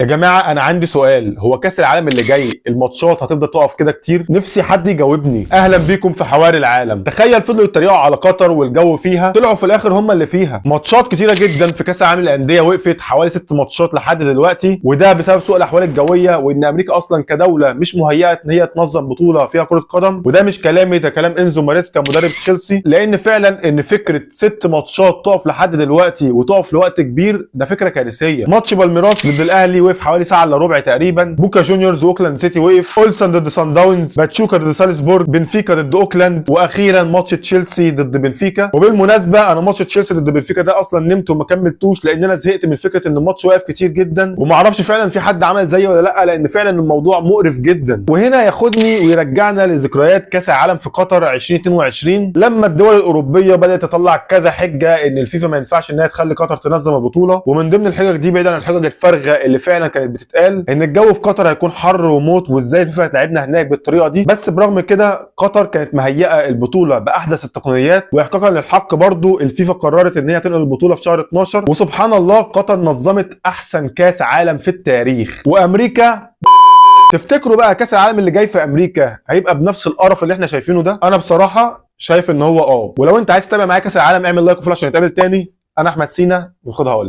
يا جماعة انا عندي سؤال، هو كاس العالم اللي جاي الماتشات هتفضل تقف كده كتير؟ نفسي حد يجاوبني. اهلا بيكم في حواري العالم. تخيل فضلوا يتريقوا على قطر والجو فيها، طلعوا في الاخر هم اللي فيها. ماتشات كتيرة جدا في كاس العالم للاندية وقفت، حوالي 6 ماتشات لحد دلوقتي، وده بسبب سوء الاحوال الجوية وان امريكا اصلا كدولة مش مهيئة ان هي تنظم بطوله فيها كره قدم. وده مش كلامي، ده كلام انزو ماريسكا مدرب تشيلسي، لان فعلا ان فكرة 6 ماتشات تقف لحد دلوقتي وتقف لوقت كبير ده فكرة كارثية. ماتش بالميراس ضد الاهلي وقف حوالي ساعة الا ربع تقريبا، بوكا جونيورز واوكلاند سيتي وقف، اولسن ضد سان داونز، باتشوكا ضد سالزبورج، بنفيكا ضد اوكلاند، واخيرا ماتش تشيلسي ضد بنفيكا. وبالمناسبة انا ماتش تشيلسي ضد بنفيكا ده اصلا نمت وما كملتوش لان انا زهقت من فكرة ان الماتش واقف كتير جدا، وما اعرفش فعلا في حد عمل زيي ولا لا، لان فعلا الموضوع مقرف جدا. وهنا ياخدني ويرجعنا لذكريات كاس العالم في قطر 2022، لما الدول الاوروبية بدات تطلع كذا حجه ان الفيفا ما ينفعش انها تخلي قطر تنظم البطولة. ومن ضمن الحجج دي، بعيدا عن الحجج الفارغة اللي فعلا كانت بتتقال، ان الجو في قطر هيكون حر وموت وازاي الفيفا هتلعبنا هناك بالطريقة دي. بس برغم كده قطر كانت مهيئة البطولة باحدث التقنيات، واحقاقا للحق برضو الفيفا قررت ان هي تنقل البطولة في شهر 12، وسبحان الله قطر نظمت احسن كاس عالم في التاريخ. وامريكا تفتكروا بقى كاس العالم اللي جاي في امريكا هيبقى بنفس القرف اللي احنا شايفينه ده؟ انا بصراحة شايف ان هو ولو انت عايز تتابع معايا كاس العالم اعمل like و follow عشان نتقابل تاني. انا احمد سينا وخدها اقول.